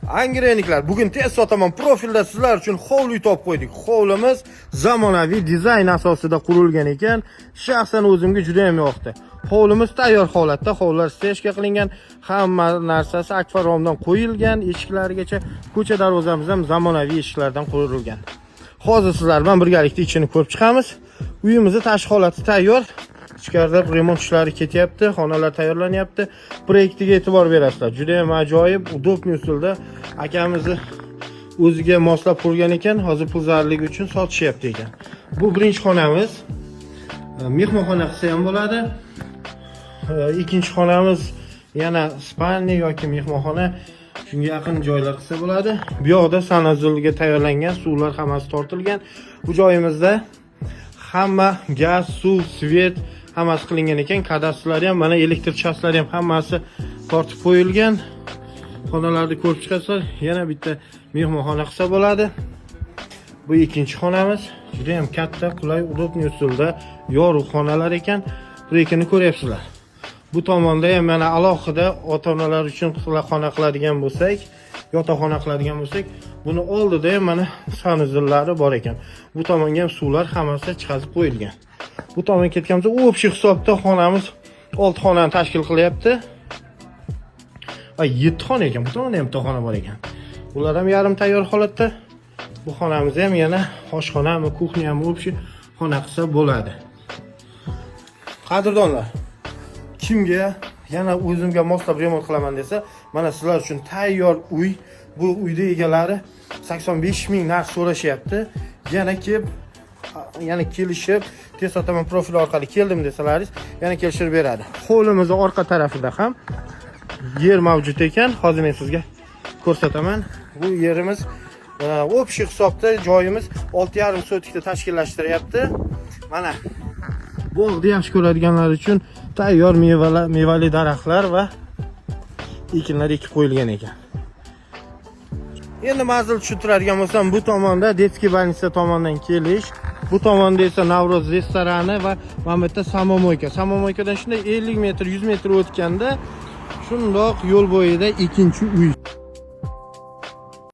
Angrenliklar, bugun tez sotaman profilda sizlar uchun hovli topib qo'ydik. Hovlimiz zamonaviy dizayn asosida qurilgan ekan. Shaxsan o'zimga juda ham yoqdi. Hovlimiz tayyor holatda, hovlilar стяжка qilingan, hamma narsasi akfa romdan qo'yilgan, eshiklarigacha, ko'cha darvozamiz ham zamonaviy eshiklardan qurilgan. Hozir sizlar bilan birgalikda ichini ko'rib chiqamiz. Uyimizni tashqi holati tayyor. Ichkarida remont ishlari ketyapti, xonalar tayyorlanyapti. Proyektiga e'tibor berasizlar. Juda ham ajoyib, удобный usulda akamizni o'ziga moslab qurgan ekan. Hozir pul zarurligi uchun sotishyapti ekan. Bu birinchi xonamiz. Mehmonxona qilsa ham bo'ladi. Ikkinchi xonamiz yana спальня yoki mehmonxona, shunga yaqin joylar qilsa bo'ladi. Bu yoqda санузел ga tayyorlangan, suvlar hammasi tortilgan. Bu joyimizda hamma gaz, suv, свет hammasi qilingan ekan. Kadastrlari ham, mana elektr часть lari ham hammasi tortib qo'yilgan. Xonalarni ko'rib chiqasizlar. Yana bitta mehmonxona qilsa bo'ladi. Bu ikkinchi xonamiz. Juda ham katta, qulay, удобный usulda yorug' xonalar ekan. Proyektini ko'ryapsizlar. Bu tomonda ham mana alohida ota-onalar uchun xona qiladigan bo'lsak, yotoqxona qiladigan bo'lsak, buni oldida ham mana санузел lari bor ekan. Bu tomonga ham suvlar hammasi chiqazib qo'yilgan. Bu tomonga ketganimizda, общий hisobda xonamiz 6 xonani tashkil qilyapti. Ay, 7 xona ekan. Bu tomonda ham bitta xona bor ekan. Bular ham yarim tayyor holatda. Bu xonamiz ham yana oshxonami, кухня mi, общий xona qilsa bo'ladi. Qadrdonlar, kimga yana o'zimga moslab remont qilaman desa, mana sizlar uchun tayyor uy. Bu uyni egalari 85 ming narx so'rashyapti. Yana kelib, yana kelishib, tez sotaman profil orqali keldim desalaringiz, yana kelishtirib beradi. Hovlimizni orqa tarafida ham yer mavjud ekan. Hozir men sizga ko'rsataman. Bu yerimiz общий hisobda joyimiz 6,5 sotikda tashkillashtiryapti. Mana bog'ni yaxshi ko'radiganlar uchun tayyor mevalar, mevali daraxtlar va ekinlar ekib qo'yilgan ekan. Endi manzil tushuntiradigan bo'lsam, bu tomonda детский больница tomondan kelish, bu tomonda esa Navro'z restorani va mana bu yerda самомойка. Самомойка dan shunday 50 metr, 100 metr o'tganda shundoq yo'l bo'yida ikkinchi uy.